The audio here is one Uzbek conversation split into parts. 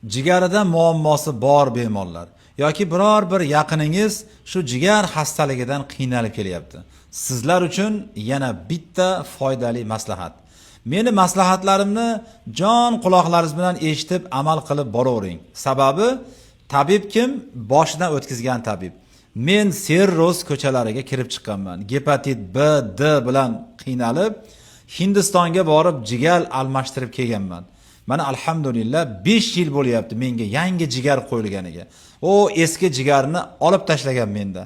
Jigarida muammosi bor bemorlar yoki biror bir yaqiningiz shu jigar xastaligidan qiynalib kelyapti. Sizlar uchun yana bitta foydali maslahat. Meni maslahatlarimni jon quloqlaringiz bilan eshitib amal qilib boravering. Sababi tabib kim? Boshidan o'tkazgan tabib. Men sirroz ko'chalariga kirib chiqqanman. Gepatit B, D bilan qiynalib Hindistonga borib jigar almashtirib kelganman. Mana alhamdulillah 5 yil bo'lyapti menga yangi jigar qo'yilganiga. O eski jigarni olib tashlagan menda.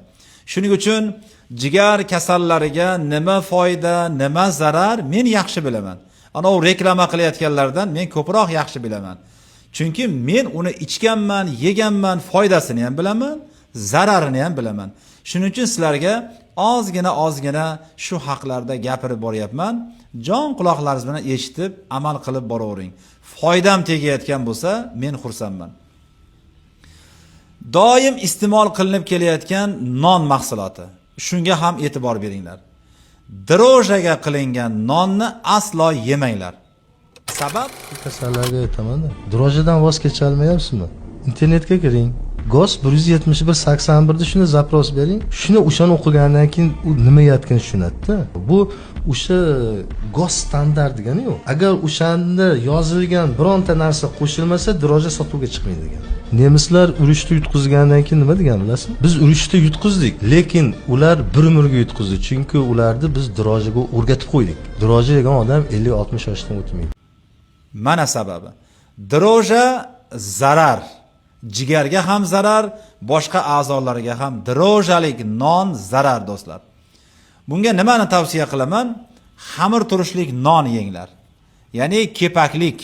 Shuning uchun jigar kasallariga nima foyda, nima zarar men yaxshi bilaman. Ana u reklama qilayotganlardan men ko'proq yaxshi bilaman. Chunki men uni ichganman, yeganman, foydasini ham bilaman, zararini ham bilaman. Shuning uchun sizlarga ozgina ozgina shu haqlarda gapirib boryapman. Jon quloqlaringiz bilan eshitib amal qilib boravering. Foydam tegayotgan bo'lsa, men xursandman. Doim iste'mol qilinib kelayotgan non mahsuloti. Shunga ham e'tibor beringlar. Drojaga qilingan nonni aslo yemanglar. Sabab? Kasallarga aytamanda, drojidan voz kecholmayapsizmi, internetga kiring, ГОСТ 171 81da shuni запрос bering. Shuni, o'shani o'qigandan keyin u nima aytganini tushunadida. Bu o'sha ГОСТ standart degani yo'q. Agar o'shanda yozilgan bironta narsa qo'shilmasa, droja sotuvga chiqmaydi degan. Nemislar urushda yutqizgandan keyin nima degan, bilasizmi? "Biz urushda yutqizdik, lekin ular bir umrga yutqizdi, chunki ularni biz drojaga o'rgatib qo'ydik". Droja yegan odam 50-60 yoshdan o'tmaydi. Mana sababi. Droja zarar. Jigarga ham zarar, boshqa a'zolarga ham drojalik non zarar, do'stlar. Bunga nimani tavsiya qilaman? Xamir turishlik non yenglar. Ya'ni kepaklik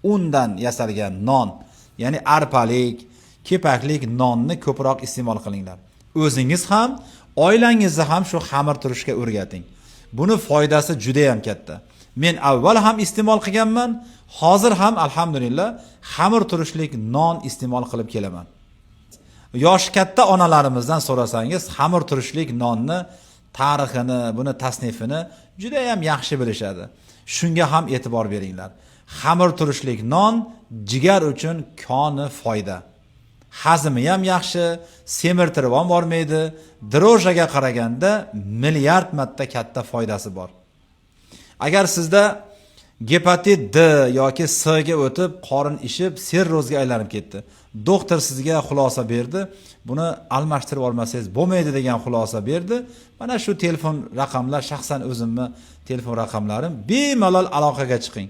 undan yasalgan non, ya'ni arpalik, kepaklik nonni ko'proq iste'mol qilinglar. O'zingiz ham, oilangizni ham shu xamir turishga o'rgating. Buni foydasi juda ham katta. Men avval ham iste'mol qilganman, hozir ham alhamdulillah xamir turishlik non iste'mol qilib kelaman. Yoshi katta onalarimizdan so'rasangiz, xamir turishlik nonni tarixini, buni tasnifini juda ham yaxshi bilishadi. Shunga ham e'tibor beringlar. Xamir turishlik non jigar uchun koni foyda. Hazmi ham yaxshi, semirtirib ham bormaydi. Drojaga qaraganda milliard marta katta foydasi bor. Agar sizda gepatit D yoki S ga o'tib, qorin ishib, sirrozga aylanib ketdi. Doktor sizga xulosa berdi. Buni almashtirib olmasangiz bo'lmaydi degan xulosa berdi. Mana shu telefon raqamlar, shaxsan o'zimni telefon raqamlarim, bemalol aloqaga chiqing.